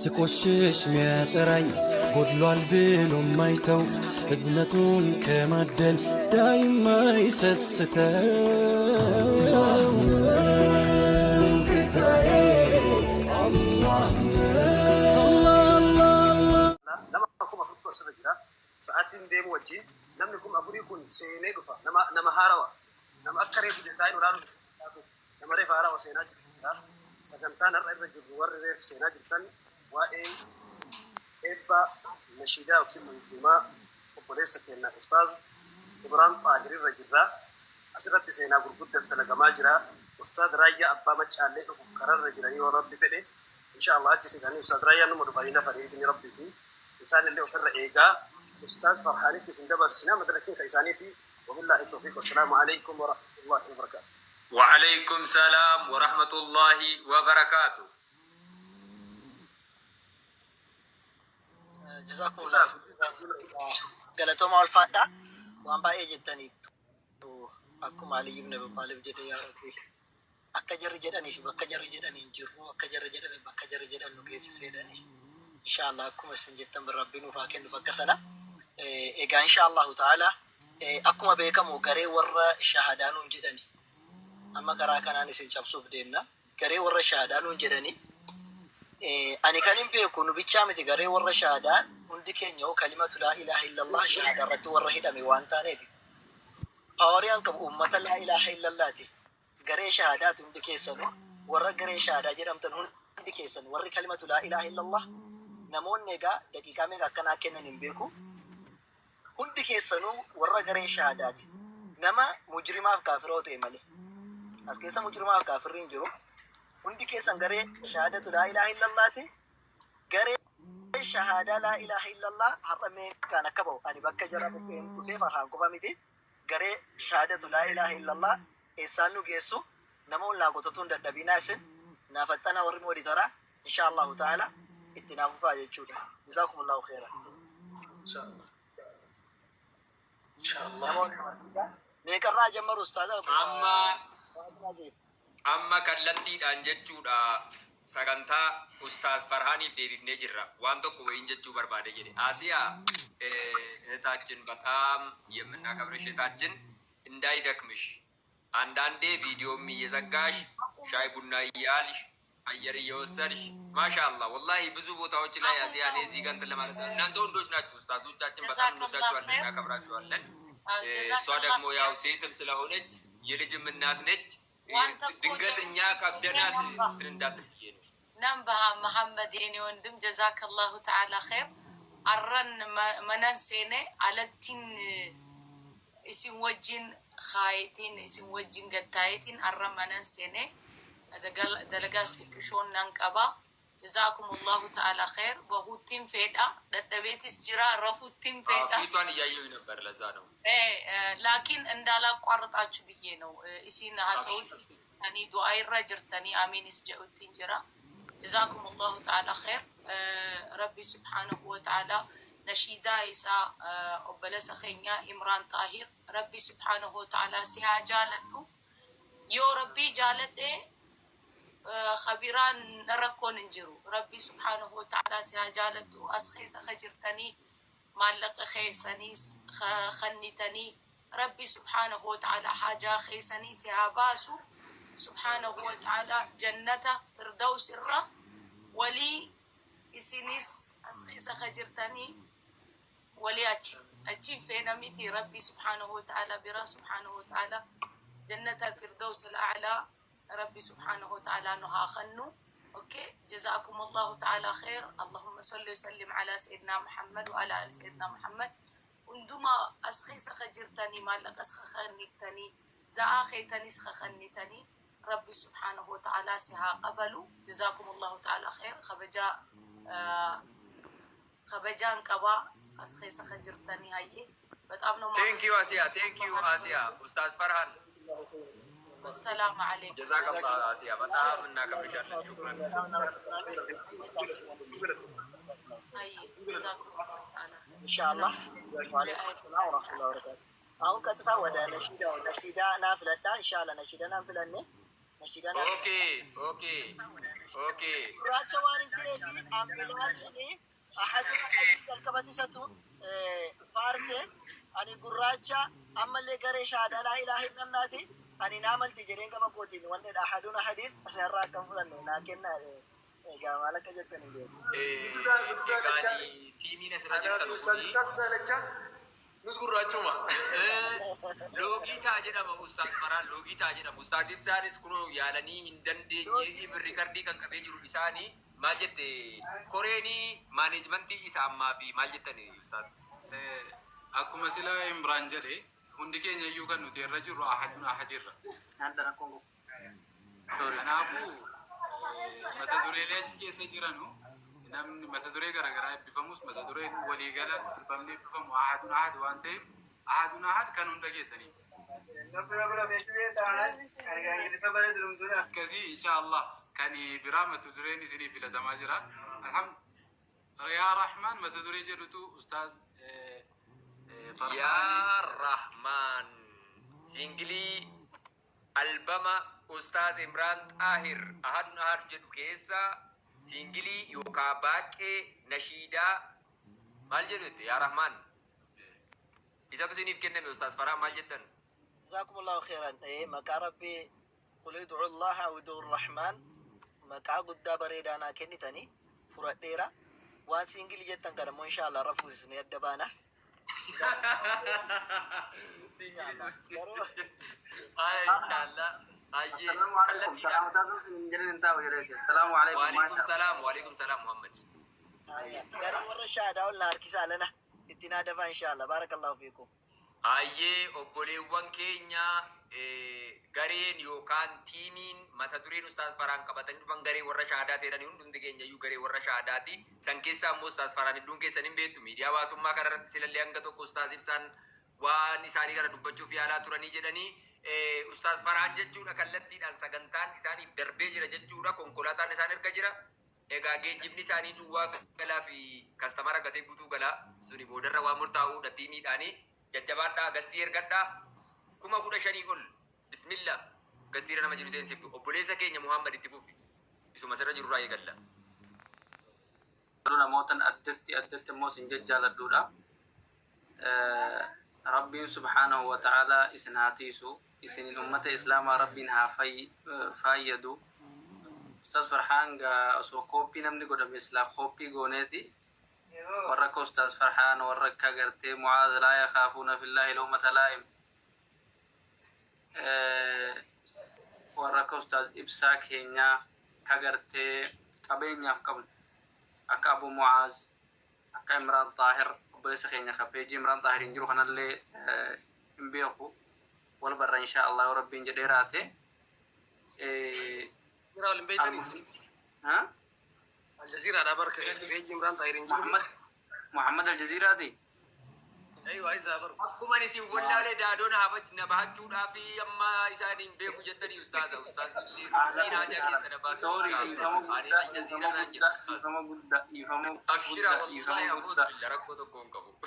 ስቆሽሽ ሚያጠራኝ ጎድሏል ብሎ ማይተው እዝነቱን ከማደል ዳይማ ይሰስተው Nama 4000tu asirra jira. Sa'aatiin deemu wajjin namni 4000 kun seenee dhufa. Nama haarawa. Nama akka reefu taa'ee ilaalu nama reefu haarawa seenaa jira. Sagantaan har'a irra jirru warri reefu seenaa jirtan waa'ee eebba nashiidaa yookiin manzuumaa obboleessa keenya Ustaaz Ibraan Xaahir irra jirra. Asirratti seenaa gurguddaa dalagamaa jira. Ustaaz Raayyaa Abbaa Maccaallee dhufu kararra jiranii yoo Rabbi fedhe. Insha Allah achi siqanii Ustaaz Raayyaan numa dhufanii nafanii idni Rabbiiti. Isaan illee ofirra eegaa. Ustaaz Farhaanitti isin dabarsina madrakiin ka isaaniiti. Wabillaahi tawfiiq. Wassalaamu alaikum warahmatullahi wabarakaatu. Wa'alaikum salaam wa rahmatullahi wa barakaatu. Jazakumullah. Galatooma ulfaadha. Waan baay'ee jettaniittu. Akkuma Ali ibn Abi Xaalib jedhe, yaa Rabbi, akka jarri jedhanii fi bakka jarri jedhanii hin jirru, akka jarri jedhanii bakka jarri jedhan nu geessiseedhani. Inshaallah, akkuma isin jettan Rabbi nuuf haa kennu bakka sana. Egaa, insha Allahu ta'ala, akkuma beekamu garee warra shahadaa nuun jedhani, amma karaa kanaan isin cabsuuf deemna. Garee warra shahadaa nuun jedhani, ani kan hin beeku nu bichaa miti. Garee warra shahadaa hundi keenya hoo kalimatu laa ilaaha illallah shahadaa irratti warra hidhame waan taaneef, poweriyaan qabu ummata laa ilaaha illallaati. Garee shahaadaati hundi keessanuu. Warra garee shahadaa jedhamtan hundi keessan, warri kalimatu laa ilaaha illallah, namoonni egaa daqiiqaa meeqa akkanaa kennan hin beeku, hundi keessanuu warra garee shahaadaati, nama mujrimaaf kaafiroo ta'e malee. As keessa mujrimaaf kaafirri hin jiru. Hundi keessan garee shahaadatu laa ilaaha illallaati. Garee shahaadaa laa ilaaha illallah har'a meeqaan akka ba'u, ani bakka jara buqqeen dhufee Farhaan qofa miti, garee shahaadatu laa ilaaha illallah eessaan nu geessu nama ol naa qotatuun dadhabinaa. Isin naafaxxana, warri moderator, insha Allahu ta'ala, itti naaf fufaa jechuudha. Jazaakumullahu khairan. Inshallah. Inshallah. Meeqarraa jammaru, ustaaza? Amma kallattiidhaan jechuudha sagantaa Ustaaz Farhaaniif deebifnee jirra. Waan tokko wayiin jechuu barbaade jedhe. አሲያ እህታችን፣ በጣም የምናከብርሽ እህታችን፣ እንዳይደክምሽ አንዳንዴ ቪዲዮም እየዘጋሽ ሻይ ቡና እያልሽ አየር እየወሰድሽ፣ ማሻአላህ ወላሂ ብዙ ቦታዎች ላይ አሲያ፣ እኔ እዚህ ጋር እንትን ለማለት ነው። እናንተ ወንዶች ናችሁ ኡስታዞቻችን፣ በጣም እንወዳቸዋለን፣ እናከብራቸዋለን። እሷ ደግሞ ያው ሴትም ስለሆነች የልጅም እናት ነች። ድንገት እኛ ከብደናት እንትን እንዳትል ብዬ ነው። ነምበሃ መሐመድ የኔ ወንድም፣ ጀዛከላሁ ተዓላ ኸይር። Arran manan seene alattiin isin wajjin kaayetiin isin wajjin gattaayetiin arra manan seene dalagaas xiqqishoon nan qaba. Jazaakumullahu ta'ala ኸይር። Bahuuttiin fedha, dadhabeetis jira, rafuttiin fedha. ፊቷን እያየሁኝ ነበር። ለዛ ነው። Laakiin እንዳላቋርጣችሁ ብዬ ነው። Isin haasawutti jirtanii, du'aa irra jirtanii, amiinis jedhuttiin jira. Jazaakumullahu ta'ala ኸይር። Rabbi subhaanahu wa ta'ala nashiidaa isaa obboleessa keenya Imraan Xaahir, Rabbi subhaanahu wa ta'ala si haa jaaladhu. Yoo Rabbii jaaladhe kabiraan rakkoon hin jiru. Rabbi subhaanahu wa ta'ala si haa jaaladhu. As keessa ka jirtanii maallaqa keessaniis kennitanii, Rabbi subhaanahu wa ta'ala haajaa keessanii si haa baasu. Subhaanahu wa ta'ala jannata firdaus irra walii isinis as keessa ka jirtanii walii achi achiin feena miti, Rabbi subhaanahu wa ta'ala bira subhaanahu wa ta'ala jannata firdaus al'a'laa Rabbi subhaanahu wa ta'ala nu haa kennu. Okay, جزاكم الله تعالى خير. اللهم صل وسلم على سيدنا محمد وعلى ال سيدنا محمد. Hundumaa as keessa ka jirtanii maallaqa as kennitanii, za'aa keetanis ka kennitanii, Rabbi subhaanahu wa ta'ala si haa qabalu. جزاكم الله تعالى خير. Kabajaa kabajaan qabaa as keessa ka jirtanii hayyee በጣም ነው። Thank you አሲያ፣ thank you አሲያ። ኡስታዝ ፈርሃን። ወሰላሙ አለይኩም። ጀዛከላህ አሲያ፣ በጣም እናከብርሻለን። ሹክራን። አይ ጀዛኩም ላሁ ተዓላ። ኢንሻአላህ። ወአለይኩም ሰላም ወራህመቱላሂ ወበረካቱ። አሁን ቀጥታ ወደ ነሺዳው፣ ነሺዳ ና ፍለዳ ኢንሻአላህ፣ ነሺዳ ና ፍለኔ ነሺዳ ና Okay. Okay. Gurraacha waan hin ta'eef ambilaansiin ahadun ahadin jalqabatti isatu faarse. Ani gurraacha ammallee garee shahaadaa laa ilaaha illallaati. Ani naa malti jedheen gama kootiin wanni ahadun ahadin irraa akka hin fudhanne naa kennaa. Egaa maal akka jettan hin beeku. Nutu daalachaa. Egaa tiimiin asirra Anaa fi jirtan Ustaaz kuni Ibsaatu daalachaa. Nus gurraachuma. Loogiitaa jedhama Ustaaz Farhaan, loogiitaa jedhama. Ustaaz Ibsaanis kunoo yaalanii hin dandeenye, rikardii kan qabee jiru isaanii. Maal jette koreenii maaneejmentii isa ammaa fi maal jettan, Ustaaz? Akkuma sila Imraan jedhe, hundi keenya iyyuu kan nuti irra jirru ahadun ahadirra. Kanaafuu mata dureelee achi keessa jiranu, namni mata duree garaagaraa eebbifamus, mata dureen waliigala albamni eebbifamu ahadun ahad waan ta'eef, ahadun ahad kan hunda keessaniiti. Akkasii insha Allah kan biraa mata dureen isinii filatamaa jira. Alhamd yaa Rahmaan mata duree jedhutu Ustaaz Farhaanii. Yaa Rahmaan, singilii albama Ustaaz Imraan Xaahir Ahadun Ahad jedhu keessa singilii yookaan baaqee nashiidaa maal jedhu jette? Yaa Rahmaan isatu isiniif kenname. Ustaaz Farhaan, maal jettan? Jazakumullahu khairan. Maqaa Rabbii, qul id'u Allaha aw id'u Rahmaan, maqaa guddaa bareedaa naa kennitanii fudhadheera. Waan singilii jettan kana immoo insha Allah rafuusisnee adda baana. Singilii sun. Inshallah. Hayyee. Assalamu alaikum. Kallattiidhaan. Salaamataatu jedhan hin taa'u jedhee. Salaamu alaikum. Waalaikum Maasha. salaam. Waalaikum salaam, Muhammad. Gara warra shaadaa ol na harkisaa lana itti naa dafaa insha Allah. Barakallahu fiikum. Hayyee, obboleewwan keenya, gareen yookaan tiimiin mata dureen Ustaaz Farhaan qabatanii dhufan garee warra shaadaa ta'edhani. Hundumti keenya iyyuu garee warra shaadaati. San keessaa immoo Ustaaz Farhaan hedduun keessan hin beektu. Miidiyaa hawaasummaa kana irratti silallee hanga tokko Ustaaz Ibsaan waan isaanii kana dubbachuuf yaalaa turanii jedhanii, Ustaaz Farhaan jechuudha kallattiidhaan sagantaan isaaniif darbee jira jechuudha. Konkolaataan isaan erga jira. Egaa geejjibni isaanii duwwaa galaa fi customer gatee guutuu galaa suni boodarra waan murtaa'uudha tiimiidhaanii. Jajjabaadhaa, gastii ergadhaa, 15,000 ol, bismillah, gastiira nama jiru seensiftu. Obboleessa keenya Muhammad, itti fufi, isuma sirra jirurraa eegalla. Namootan addatti addatti immoo isin jajjaaladhuudha. Rabbiin subhaanahu wa ta'aalaa isin haa tiisu. Isinin ummata islaamaa Rabbiin haa fayyadu. Ustaaz Farhaan gaa osoo kooppii namni godhame silaa kooppii gooneeti. Warra akka Ustaaz Farhaan, warra akka gartee Mucaaz laa yakaafuuna fillaahi lawmata laa'im. Warra akka Ustaaz Ibsaa keenyaa ka gartee qabeenyaaf qabnu, akka Abu Mucaaz, akka Imraan Xaahir, obboleessa keenya ka peejii Imraan Xaahir hin jiru kanallee hin beeku, wal barra insha Allah yoo Rabbiin jedhee raate. Jira waliin beektanii? Ha? Aljazeeraadhaa barka peejii Imraan Xaahir hin jiru. Muhammad Muhammad Aljazeeraati. Aywa, isa baru. Akkuma isin wallaalee daadoon na bahachuudhaaf amma isaan hin beeku jettanii, ustaaza. Ustaazni illee haajaa keessa na baasuu. Sorry, dhiifama Ani guddaa, Aljazeeraa dhiifama naan jedhu guddaa, ustaaza. dhiifama guddaa, dhiifama Abshira guddaa, wallahi dhiifama amuutu guddaa. billa rakkoo tokko hin qabu.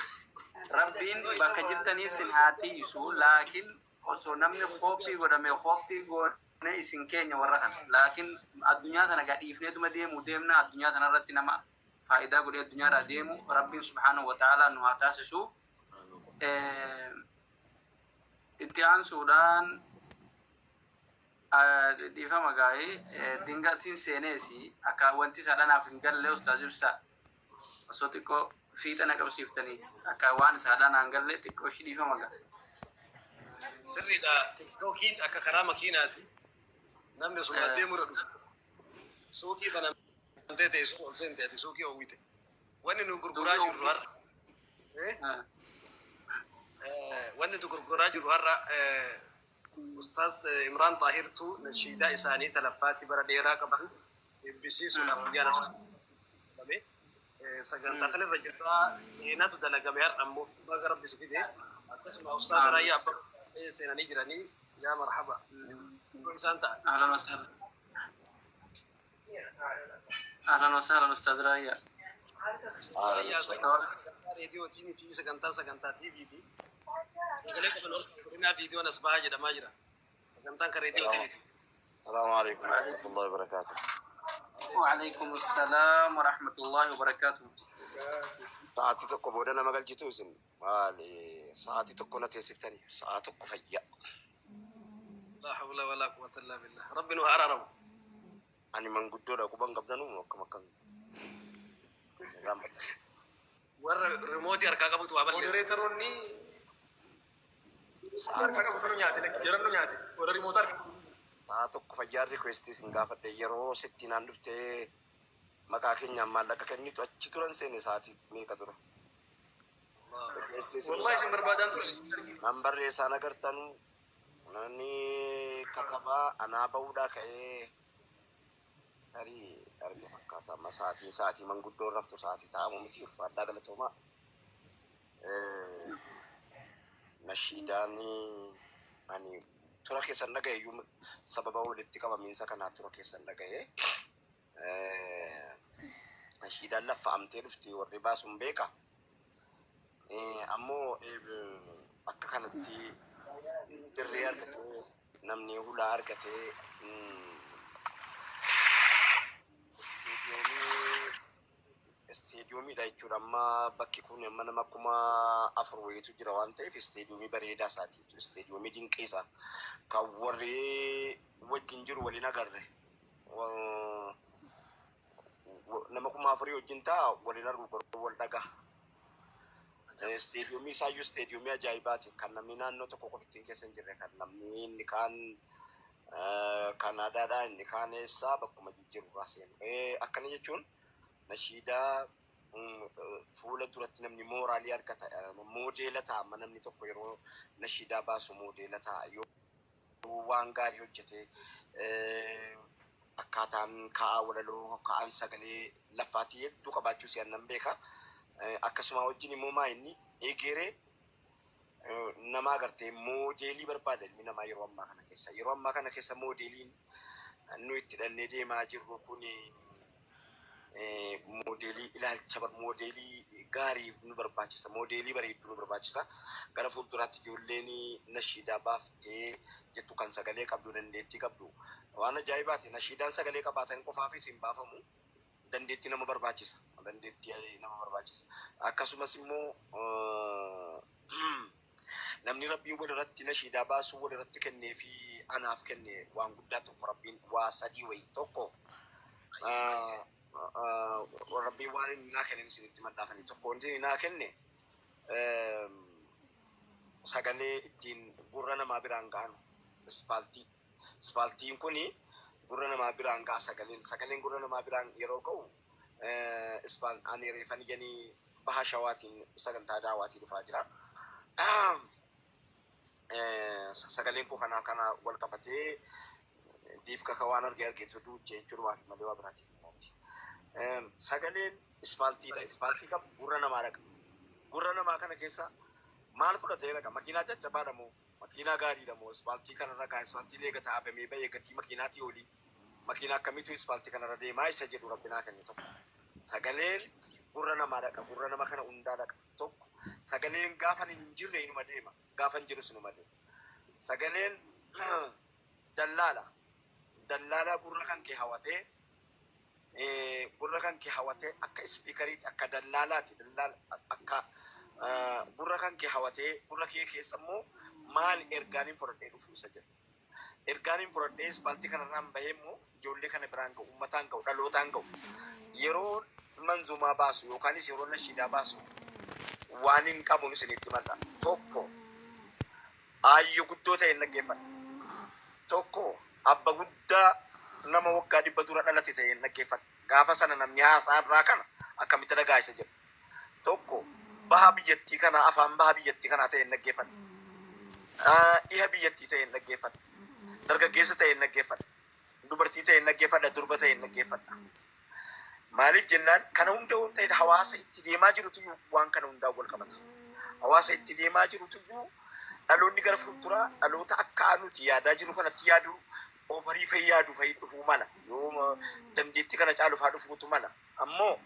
Rabbiin bakka jirtanii isin haa tiisu, laakiin osoo namni kooppii godhame kooppii goone isin keenya warra kana. Laakiin addunyaa tana gaa dhiifneetuma deemu deemna. Addunyaa tana irratti nama faayidaa godhee addunyaarraa deemu Rabbiin subhaanahu wa ta'aalaa nu haa taasisu. Itti aansuudhaan dhiifama gaa'ee dingatiin seeneesi akka wanti isaa dhanaaf hin galle, Ustaaz Ibsaa, osoo xiqqoo fiixa na qabsiiftanii akka waan isaa dhanaan galle xiqqoo ishii, dhiifama ga'a. Sirriidha. Tiktookiin akka karaa makiinaati. Namni osuma deemu irra dhufu. Suuqii banamtee teessu ol seente, ati suuqii oowwite. Wanni nu gurguraa jirru har'a. Wanni nu gurguraa jirru har'a Ustaaz Imraan Xaahirtuu nashiidaa isaanii talaffaatti bara dheeraa qaban eebbisiisuudhaaf guyyaa labsame. Sagantaa sanirra jirraa seenatu dalagame har'a immoo baga Rabbi si fide. Akkasuma Ustaaz Raayyaa Abbaa seenanii jiranii, yaa marhaba. Yeroo isaan ta'an. أهلا وسهلا، أهلا وسهلا أستاذ رايا. Raayyaa sagantaa reediyootii miti, sagantaa sagantaa TVti. Sagalee qaban ol kaasurinaa, viidiyoon as bahaa jedhamaa jira. Sagantaan kan reediyootii miti. السلام عليكم ورحمة الله وبركاته. وعليكم السلام ورحمة الله وبركاته. Sa'aatii tokko booda nama galchitu isin maali sa'aatii tokko na teessiftanii sa'a tokko fayya. La hawla wala quwwata illa billah. Rabbi nu haa araaramu. Ani manguddoodha quban qabdanuu akkam akkam. Warra rimootii harkaa qabutu waa balleessa. Modereetoroonni harkaa qabutu nu nyaate, lakki jaran nu nyaate. Warra rimoota harkaa qabu. Sa'a tokko fayyaa request isin gaafadhe yeroo sitti naan dhuftee maqaa keenyaan maallaqa kennitu achi turan seene sa'aatii meeqa tura. Request isin Wallahi isin barbaadaan ture. Nan barreessaan agartanu namni katabaa anaa ba'uudhaa ka'ee tarii arge fakkaata amma sa'aatiin sa'aatii manguddoon raftu sa'aatii taa'amu miti ulfaadhaa galatoomaa. Nashiidaan ani tura keessan dhaga'e iyyuu sababa walitti qabamiinsa kanaa tura keessan dhaga'e. Nashiidaan laffa'amtee dhufti warri baasuun beeka. Ammoo akka kanatti dirree argatee namni hulaa argatee isteediyoomiidha jechuudha. Amma bakki kun amma nama 4,000 wayiitu jira waan ta'eef isteediyoomii bareedaa isaati jechuudha. Isteediyoomii dinqii isaa kan warri wajjin jiru waliin agarre. Nama 4,000 wajjin ta'a waliin argu garuu wal dhagaa. Isteediyoomii isaayyuu isteediyoomii ajaa'ibaati. Kan namni naannoo tokko qofittiin keessa hin jirre kan namni inni kaan Kanaadaadhaa inni kaan eessaa bakkuma jijjiiru irraa seenu. Akkana jechuun nashiidaa fuula duratti namni mooraalii argata moodeela ta'a amma namni tokko yeroo nashiidaa baasu moodeela ta'a yoo waan gaarii hojjete akkaataan ka'aa walaloo ka'aan sagalee laffaatii hedduu qabaachuu si'an nan beeka. Akkasuma wajjin immoo maa inni egeree nama agartee moodeelii barbaada ilmi namaa yeroo ammaa kana keessa. Yeroo ammaa kana keessa moodeeliin nu itti hidhannee deemaa jirru kun moodeelii ilaalcha moodeelii gaarii nu barbaachisa. Moodeelii bareedduu nu barbaachisa. Gara fuulduraatti ijoolleen nashiidaa baaftee jettu kan sagalee qabdu dandeettii qabdu. Waan ajaa'ibaati. Nashiidaan sagalee qabaatan qofaafis hin baafamu. Dandeettii nama barbaachisa. Dandeettii nama barbaachisa. Akkasumas immoo namni Rabbiin walirratti nashiidaa baasuu walirratti kennee fi anaaf kenne waan guddaa tokko Rabbiin waa sadii wayii tokko Rabbiin waan inni naa kenne isinitti maxxaafanii tokko wanti inni naa kenne sagalee ittiin gurra namaa biraan ga'an ispaaltii. Ispaaltiin kuni gurra namaa biraan ga'a sagaleen. Sagaleen gurra namaa biraan yeroo ga'u ispaal ani reefan ijanii baha shawaatiin sagantaa daawaatii dhufaa jira. Sagaleen koo kanaa kana wal qabatee diifka ka waan arge argeetu duuchee jechuudhumaaf malee waa biraatiif hin miti. Sagaleen ispaaltiidha. Ispaaltii kam gurra namaa dhaqa. Gurra namaa kana keessa maal fudhatee dhaqa? Makiinaa caccabaadha moo? Makiinaa gaariidha moo? Ispaaltii kanarra kaa ispaaltii eega taa'abamee ba'ee gatii makiinaatii olii. Makiinaa akkamiitu ispaaltii kanarra deemaa isa jedhu Rabbi naa kenne tokko. Sagaleen gurra namaa dhaqa. Gurra nama kana hundaa dhaqa tokko. Sagaleen gaafa hin jirre inuma deema. Gaafa hin jirus inuma deema. Sagaleen dallaala. Dallaala gurra kan kee hawatee gurra kan kee hawatee akka ispiikariitti akka dallaalaati. Dallaala akka gurra kan kee hawatee gurra kee keessa immoo maal ergaan hin fudhadhee dhufu isa jedhu. Ergaan hin fudhadhee ispaaltii kanarraan bahee immoo ijoollee kana biraan ga'u, uummataan ga'u, dhalootaan ga'u. Yeroo manzumaa baasu yookaanis yeroo nashiidaa baasu waan hin qabuun isinitti himadha. Tokko aayyoo guddoo ta'e hin dhaggeeffadha. Tokko abba guddaa nama waggaa 100 dura dhalate ta'e hin dhaggeeffadha. Gaafa sana namni haasaa irraa kana akkamitti dhagaa isa jedhu. Tokko baha biyyattii kanaa afaan baha biyyattii kanaa ta'e hin dhaggeeffadha. Dhiha biyyattii ta'e hin dhaggeeffadha. Dargaggeessa ta'e hin dhaggeeffadha. Dubartii ta'e hin dhaggeeffadha. Durba ta'e hin dhaggeeffadha. Maaliif jennaan kana hunda waan ta'e hawaasa itti deemaa jirutu waan kana hundaa wal qabata. Hawaasa itti deemaa jirutu dhaloonni gara fuulduraa dhaloota akka nuti yaadaa jiru kanatti yaadu ofarii fa'i yaadu fa'i dhufuu mala. Yoo dandeettii kana caalu fa'aa dhufuutu mala. Ammoo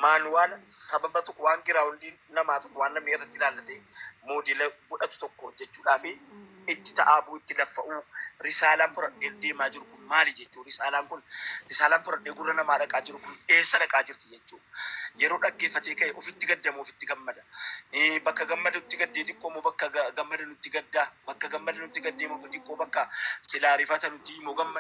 maanuwaala sababa tokko waan giraawundiin namaa tokko waan namni irratti ilaallatee moodeela godhatu tokko hojjechuudhaa fi Itti ta'aabuu itti laffa'uu risaalaan fudhadhee deemaa jiru kun maali jechuu, risaalaan kun, risaalaan fudhadhee gurra namaa dhaqaa jiru kun eessa dhaqaa jirti jechuu. Yeroo dhaggeeffatee ka'e ofitti gaddamu, ofitti gammada. Bakka gammadutti gaddee xiqqoo immoo bakka gammada nutti gaddaa, bakka gammada nutti gaddee immoo xiqqoo bakka silaa rifata nutti immoo gammada.